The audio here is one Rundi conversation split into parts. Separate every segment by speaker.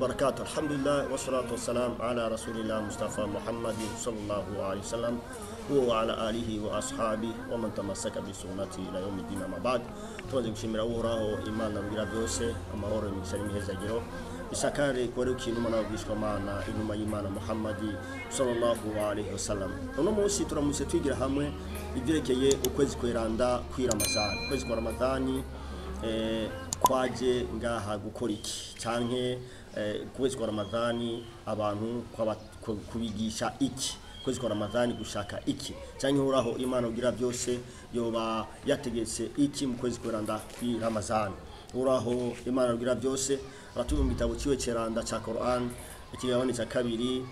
Speaker 1: وبركاته. الحمد لله والصلاة والسلام على رسول الله مصطفى محمد صلى الله عليه وسلم وعلى آله وأصحابه ومن تمسك بسنته إلى يوم الدين. أما بعد، tumaze gushimira Uhoraho Imana rugira byose, amahoro, imigisha n'imihezagiro isakare kwerukiye inuma n'ababwishwamana, inuma y'Imana Muhammadi sallallahu alaihi wasallam. Uno munsi turamutse twigira hamwe ivyerekeye ukwezi kweranda kw'iramazani. Ukwezi kwa Ramadhani kwaje ngaha gukora iki, canke ukwezi kwa Ramadhani abantu kubigisha iki, ukwezi kwa Ramadhani gushaka iki, canke Uhoraho Imana ugira byose yoba yategetse iki mu kwezi kweranda kw'iramazani. Uhoraho Imana ugira byose aratubwira mu gitabo ciwe ceranda ca Quran, ikigabane ca kabiri,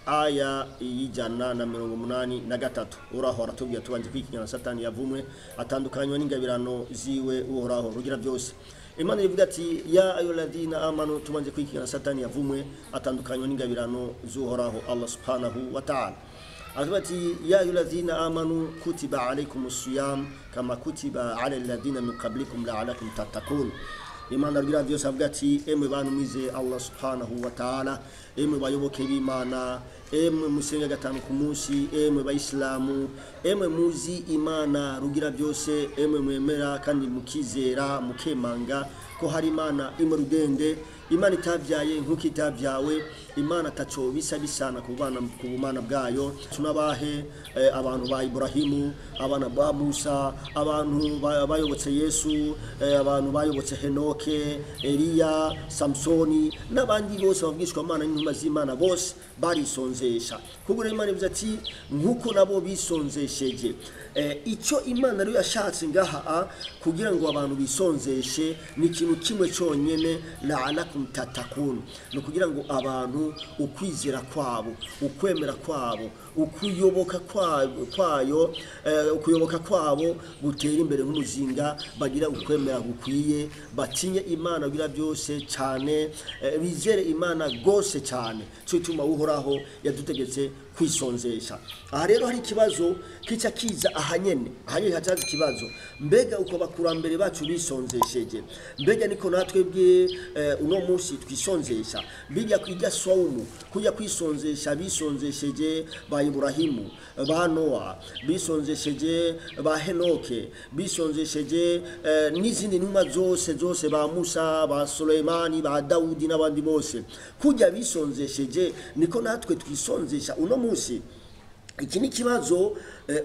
Speaker 1: aya y'183. Uhoraho aratubwira tubanje kwikinyana Satani yavumwe atandukanywa n'ingabirano ziwe. Uhoraho rugira byose Imana ivuga ati: ya ayyuhalladhina amanu, tubanje kwikinyana Satani yavumwe atandukanywa n'ingabirano z'Uhoraho Allah subhanahu wa ta'ala. Aravuga ati: ya ayyuhalladhina amanu kutiba alaykumus siyam kama kutiba ala alladhina min qablikum la'allakum tattaqun. Imana rugira byose avuga ati: emwe bantu mwize Allah subhanahu wa ta'ala, emwe bayoboke b'Imana, emwe musenga gatanu ku munsi, emwe bayisilamu, emwe muzi Imana rugira byose, emwe mwemera kandi mukizera mukemanga ko hari Imana imwe rudende, Imana itabyaye nk'uko itabyawe, Imana ataco bisa bisana ku bana ku bumana bwayo. Tunabahe abantu ba Ibrahimu, abana ba Musa, abantu bayobotse Yesu, abantu bayobotse Henoke, Eliya, Samsoni n'abandi bose bavugishwa Imana n'intumwa z'Imana, bose barisonzesha. Kuko rero Imana ivuze ati nkuko nabo bisonzesheje. Icyo Imana rero yashatse ngaha kugira ngo abantu bisonzeshe ni ikintu kimwe cyonyene, la'alakum tatakun, ni kugira ngo abantu ukwizera kwabo, ukwemera kwabo, ukuyoboka kwayo, ukuyoboka kwabo gutera imbere nk'umuzinga, bagira ukwemera gukwiye, batinye Imana kugira byose cyane, bizere Imana gose cyane. Cyo ituma Uhoraho yadutegetse kwisonzesha. Aha rero hari ikibazo kica kiza ahanyene, ahanyene hacaza ikibazo: mbega uko bakurambere bacu bisonzesheje, mbega niko natwebwe uno munsi twisonzesha? Bijya kwijya swaumu, kujya kwisonzesha bisonzesheje ba Ibrahimu, ba Noa, bisonzesheje ba Henoke, bisonzesheje n'izindi ntumwa zose zose, ba Musa, ba Suleimani, ba Daudi n'abandi bose, kujya bisonzesheje niko natwe twisonzesha uno munsi? Iki ni ikibazo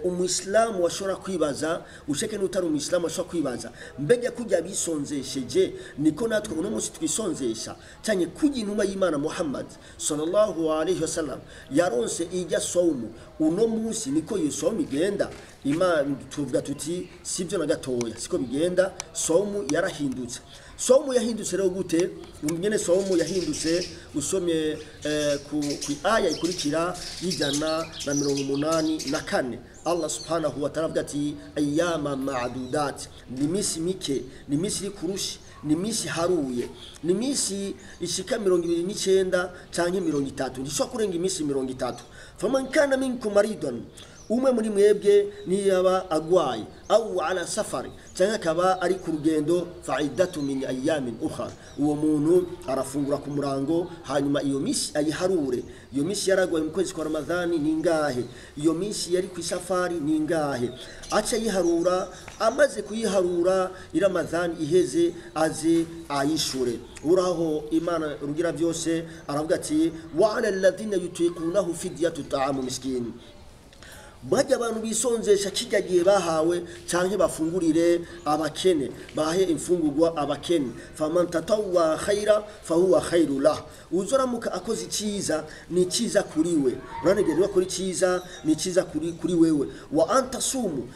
Speaker 1: umuyisilamu washobora kwibaza, usheke n'utari umuyisilamu ashobora kwibaza: mbega kujya bisonzesheje niko natwe uno munsi twisonzesha? Cyane kujya intumwa y'Imana Muhammad sallallahu alaihi wasallam yaronse ijya saumu, uno munsi niko iyo saumu igenda? Imana tuvuga tuti sibyo na gatoya, siko bigenda. Saumu yarahindutse. Saumu yahindutse rero gute? Nyene saumu yahindutse usomye ku aya ikurikira y'184, Allah subhanahu wa ta'ala avuga ati: ayyama ma'dudat, ni misi mike, ni misi iri kurushi, ni misi haruye, ni misi ishika 29 canke 30, ntishobora kurenga imisi 30. Faman kana minkum maridan, umwe muri mwebwe niyaba agwaye, au ala safari, cyangwa akaba ari ku rugendo, fa'iddatu min ayamin ukhra, uwo muntu arafungura ku murango, hanyuma iyo misi ayiharure. Iyo misi yaragwaye mu kwezi kwa Ramadhani ni ingahe? Iyo misi yari ku isafari ni ingahe? Aca yiharura. Amaze kuyiharura, Ramadhani iheze aze ayishure. Uraho Imana rugira byose aravuga ati: wa ala alladhina yutiqunahu fidyatu ta'amu miskin, bajya abantu bisonzesha kijya gihe bahawe canke bafungurire abakene, bahe imfungurwa abakene. Faman tatawwa khaira fahuwa khairu lah, uzoramuka akoze iciza ni ciza kuri we, uranegera kuri ciza ni ciza kuri wewe. Wa antasumu,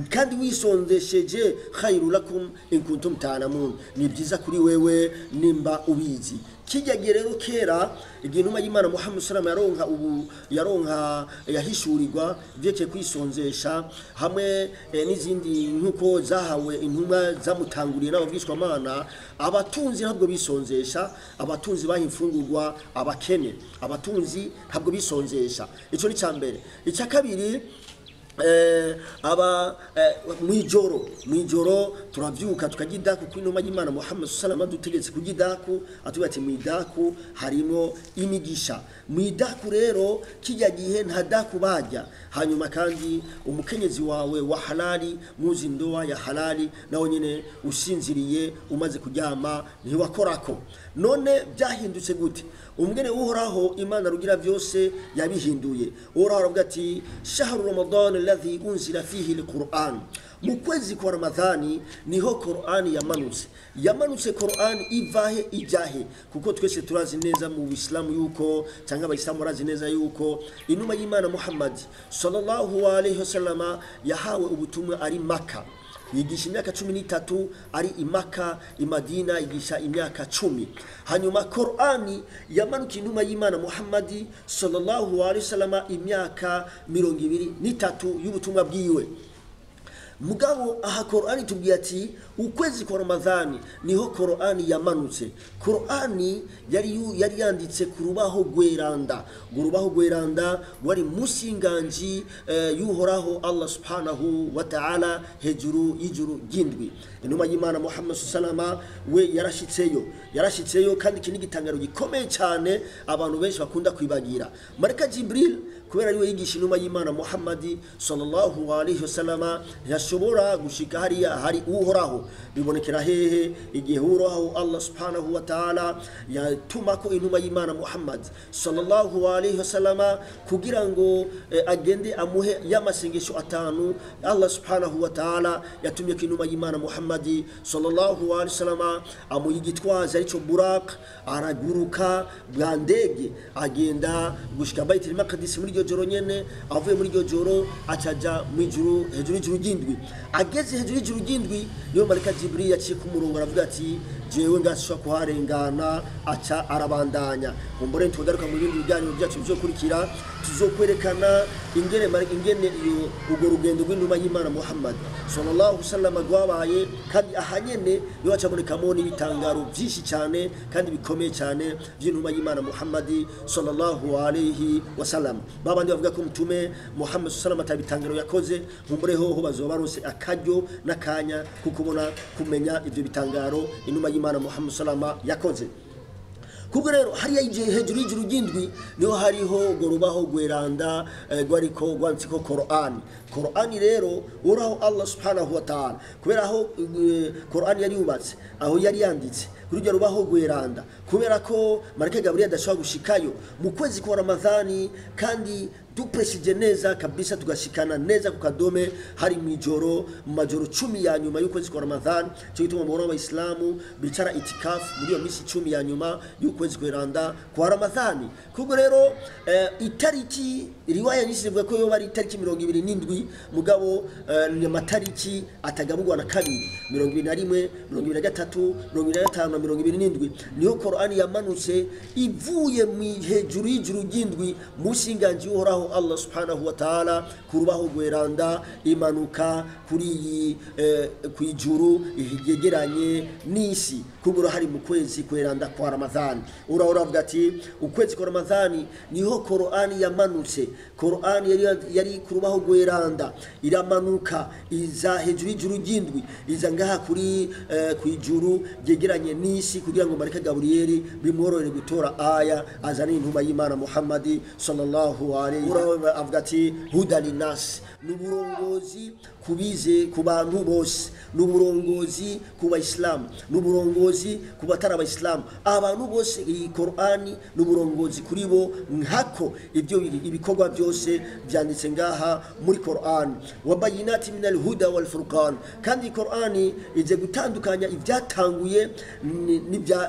Speaker 1: kandi wisonzesheje, khairu lakum in kuntum ta'lamun, ni byiza kuri wewe nimba ubizi. Kijya gihe rero kera, igihe intumwa y'Imana Muhammad sallallahu alaihi wasallam yaronka ubu yaronka yahishurirwa vyerekeye kwisonzesha hamwe n'izindi nkuko zahawe intumwa zamutanguriye n'abavugishwamana, abatunzi ntabwo bisonzesha. Abatunzi baha imfungurwa abakene, abatunzi ntabwo bisonzesha. Ico ni mbere. Icya kabiri Aba mwijoro turavyuka tukarya idaku kuko intumwa y'Imana Muhammad sallallahu alaihi dutegetse kurya idaku, atubwira ati mwidaku harimo imigisha. Mwidaku rero kijya gihe nta daku bajya. Hanyuma kandi umukenyezi wawe wa halali, muzi ndoa ya halali, nawe nyene usinziriye umaze kuryama ntiwakorako. None byahindutse gute? Umugene Uhoraho Imana rugira byose yabihinduye. Uhoraho aravuga ati shahru Ramadan alladhi unzila fihi alquran, mu kwezi kwa Ramadhani niho Qur'ani yamanutse. Yamanutse Qur'ani ivahe ijahe? Kuko twese turazi neza mu Buislamu yuko, cyangwa abayisilamu barazi neza yuko inuma y'Imana Muhammad sallallahu alaihi wasallama yahawe ubutumwa ari Maka, yigisha imyaka 13 ari i Maka, i Madina yigisha imyaka 10. Hanyuma Qur'ani yamanuka inuma y'Imana Muhammad sallallahu alaihi wasallama imyaka 23 y'ubutumwa bwiwe. Mugabo aha Qur'ani tubwiye ati ukwezi kwa Ramadhani niho Qur'ani yamanutse. Qur'ani yari yanditse ku rubaho rweranda. Urubaho rweranda rwari munsi y'inganji y'Uhoraho Allah subhanahu wa ta'ala hejuru y'ijuru ry'indwi. Inuma y'Imana Muhammad sallama we yarashitseyo, kandi iki ni igitangaro gikomeye cyane abantu benshi bakunda kwibagira. Malaika Jibril kubera ariwe yigisha inuma y'Imana Muhammad sallallahu alaihi wasallama yashobora gushika hariya hari Uhoraho. Bibonekera hehe? Igihe Uhoraho Allah subhanahu wa ta'ala yatuma ko inuma y'Imana Muhammad sallallahu alaihi wasallama kugira ngo agende amuhe y'amasengesho 5. Allah subhanahu wa ta'ala yatumye ko inuma y'Imana Muhammad sallallahu alaihi wasallama amuha igitwaza arico Burak, araguruka bwa ndege agenda gushika Baitul Maqdis muri iryo joro nyene. Avuye muri iryo joro acaja mu ijuru hejuru y'ijuru ry'indwi. Ageze hejuru y'ijuru ry'indwi niyo Malaika Jibril yaciye ku murongo aravuga ati jewe ngashobora kuharengana, aca arabandanya. Kumbure tugaruka mu bindi biganiro byacu bizokurikira, tuzokwerekana ingene urwo rugendo rw'inuma y'Imana Muhammad sallallahu alaihi wasallam rwabaye, kandi ahanyene niho hacabonekamo n'ibitangaro byinshi cyane kandi bikomeye cyane by'inuma y'Imana Muhammad sallallahu alaihi wasallam. Babandi bavuga ko mutume Muhammad sallallahu alaihi wasallam atabitangaro yakoze, kumbure hoho bazoba baronse akaryo n'akanya kukubona kumenya ivyo bitangaro inuma y'Imana Muhammad sallallahu yakoze. Kubwo rero hariya hejuru y'ijuru ry'indwi niho hariho urwo rubaho rweranda rwariko rwanditseko Qur'ani. Qur'ani rero Uhoraho Allah subhanahu wa ta'ala kubera aho Qur'ani yari yubatse, aho yari yanditse kuri urwo rubaho rweranda, kubera ko Malaika Gabriel adashobora gushikayo mu kwezi kwa Ramadhani, kandi dupresije neza kabisa tugashikana neza ku kadome, hari mwijoro mu majoro 10 ya nyuma y'ukwezi kwa Ramadhan. Cyo gituma mu Abayisilamu bicara itikaf muri iyo minsi 10 ya nyuma y'ukwezi kweranda kwa Ramadhani. Kubwo rero itariki riwaya nyinshi zivuga ko yo bari itariki 27, mugabo ni amatariki atagabugwa na kabiri, 21, 23, 25 na 27 niho Qur'ani yamanutse ivuye mu hejuru y'ijuru ry'indwi munsi y'inganji y'Uhoraho Allah subhanahu wa ta'ala ku rubaho rweranda, imanuka kuri iyi kwijuru yegeranye n'isi. Kubura hari mu kwezi kweranda kwa Ramadhani. Uhoraho avuga ati ukwezi kwa Ramadhani niho Qur'ani yamanutse. Qur'ani yari ku rubaho rweranda iramanuka iza hejuru y'ijuru ry'indwi, iza ngaha kuri kwijuru yegeranye n'isi kugira ngo Malaika Gabriel bimworohere gutora aya azane intumwa y'Imana Muhammad sallallahu alaihi. Uhoraho avuga ati huda linas, n'uburongozi kubize ku bantu bose, n'uburongozi ku bayisilamu, n'uburongozi ku batari abayisilamu, abantu bose iyi Qur'ani n'uburongozi kuri bo, nkako ibyo ibikorwa byose byanditse ngaha muri Qur'ani. Wa bayinati minal huda wal furqan, kandi Qur'ani ije gutandukanya ibyatanguye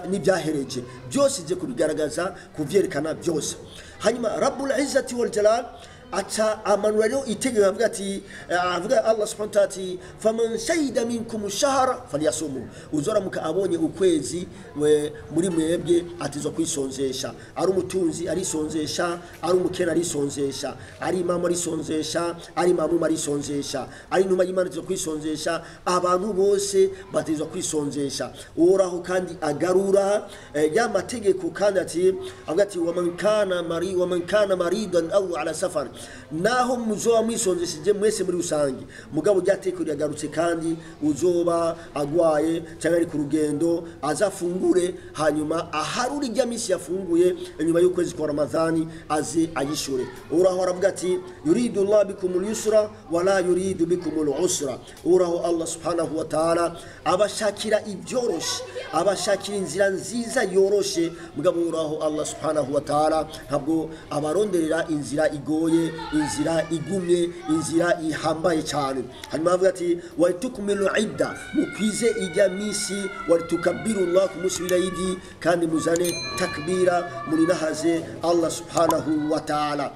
Speaker 1: n'ibyahereje byose, ije kubigaragaza kuvyerekana byose. Hanyuma Rabbul Izzati wal Jalal aca amanura rero itegeko avuga ati, avuga Allah subhanahu wa ta'ala ati faman shahida minkum shahra falyasumu, uzoramuka abonye ukwezi we muri mwebwe atizwa kwisonzesha. Ari umutunzi arisonzesha, ari umukene arisonzesha, ari imamu arisonzesha, ari mamu arisonzesha, ari intumwa y'Imana atizwa kwisonzesha, abantu bose batizwa kwisonzesha. Uhoraho kandi agarura ya mategeko, kandi ati avuga ati waman kana maridan aw ala safar, Naho muzoba mwisonzesheje mwese muri rusange, mugabo ryateko ryagarutse kandi uzoba agwaye cyangwa ari ku rugendo azafungure, hanyuma aharuri rya misi yafunguye inyuma y'ukwezi kwa Ramadhani aze ayishure. Uhoraho aravuga ati yuridu Allah bikumul yusra wala yuridu bikumul usra. Uhoraho Allah subhanahu wa ta'ala abashakira ibyoroshe, abashakira inzira nziza yoroshe, mugabo Uhoraho Allah subhanahu wa ta'ala ntabwo abaronderera inzira igoye, inzira igumye, inzira ihambaye cyane. Hanyuma avuga ati walitukmilu idda, mukwize ijya misi, walitukabbiru Allah ku munsi w'Idi, kandi muzane takbira murinahaze Allah subhanahu wa ta'ala.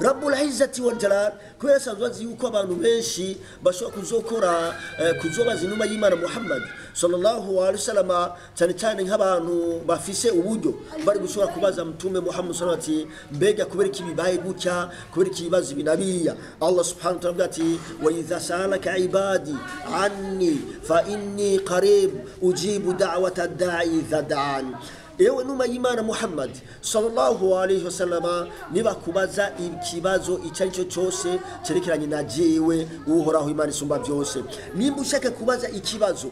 Speaker 1: Rabbul Izzati wal Jalal kubera asanzwe azi yuko abantu benshi bashobora kuzokora kuzobaza inuma y'Imana Muhammad sallallahu alaihi wasallam, cyane cyane nk'abantu bafise uburyo bari gushobora kubaza Mtume Muhammad sallallahu alaihi wasallam ati mbega kubera iki bibaye gutya, kubera iki ibibazo binabiya. Allah subhanahu wa ta'ala ati wa idha salaka ibadi anni fa inni qarib ujibu da'wata da'i idha da'an. Ewe numa y'Imana Muhammad sallallahu alaihi wasallam, niba kubaza ikibazo icyo ari cyo cyose cyerekeranye na jewe Uhoraho Imana isumba byose, nimba ushaka kubaza ikibazo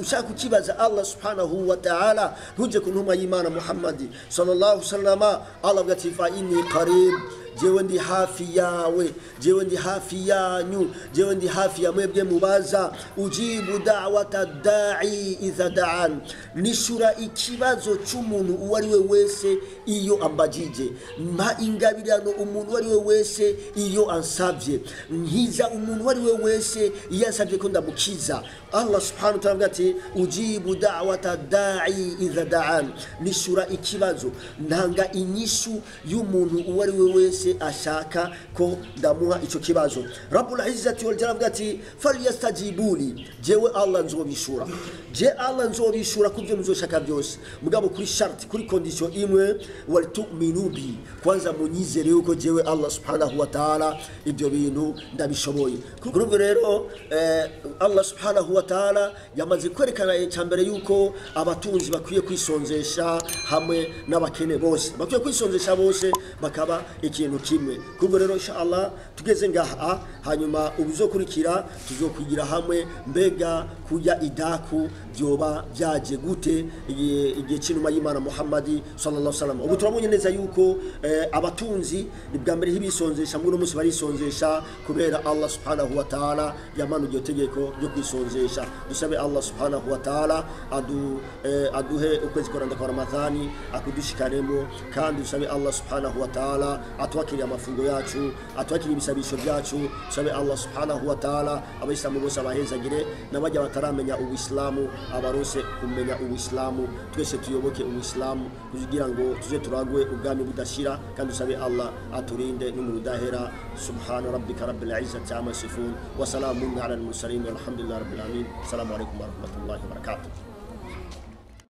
Speaker 1: ushaka kukibaza Allah subhanahu wa ta'ala, ntuje ku ntumwa y'Imana Muhammad sallallahu alaihi wasallam. Allah avuga ati fa inni qarib, jewe ndi hafi yawe, jewe ndi hafi yanyu, jewe ndi hafi ya mwebwe mubaza. Ujibu da'wata da'i idha da'an, nishura ikibazo cy'umuntu uwo ari we wese iyo ambajije, mpa ingabirano umuntu uwo ari we wese iyo ansabye, nkiza umuntu uwo ari we wese iyo ansabye ko ndamukiza. Allah subhanahu wa ta'ala ati ujibu da'wata da'i idha da'an, nishura ikibazo, ntanga inyishu y'umuntu uwo ari we wese ashaka ko ndamuha ico kibazo. Rabbul Izzati wal Jalal ati falyastajibuli, jewe Allah nzobishura, je Allah nzobishura kubyo muzoshaka byose, mugabo kuri sharti, kuri condition imwe, waltu'minu bi, kwanza munyizere yuko jewe Allah subhanahu wa ta'ala ibyo bintu ndabishoboye. Kuri ubwo rero Allah subhanahu wa ta'ala yamaze kwerekana icambere yuko abatunzi bakwiye kwisonzesha hamwe n'abakene bose, bakwiye kwisonzesha bose bakaba ikintu kimwe. Kubwo rero inshallah tugeze ngaha, hanyuma ubuzokurikira tuzokwigira hamwe mbega kurya idaku byoba byaje gute igihe cy'inuma y'Imana Muhammad sallallahu alaihi wasallam. Ubu turabonye neza yuko abatunzi ni bwa mbere hibisonzesha, muri umunsi barisonzesha kubera Allah subhanahu wa ta'ala yamanuye iryo tegeko ryo kwisonzesha. Dusabe Allah subhanahu wa ta'ala aduhe ukwezi kwa Ramadhani akudushikanemo, kandi dusabe Allah subhanahu wa ta'ala atwakiriye amafungo yacu, atwakiriye ibisabisho byacu. Dusabe Allah subhanahu wa ta'ala abayisilamu bose abahezagire, n'abajya bataramenya ubuislamu abarose kumenya ubuislamu, twese tuyoboke ubuislamu kugira ngo tuze turagwe ubwami budashira, kandi dusabe Allah aturinde n'umurudahera. Subhana rabbika rabbil izzati amma yasifun wa salamun ala al mursalin walhamdulillahi rabbil alamin. Assalamu alaykum wa rahmatullahi wa barakatuh.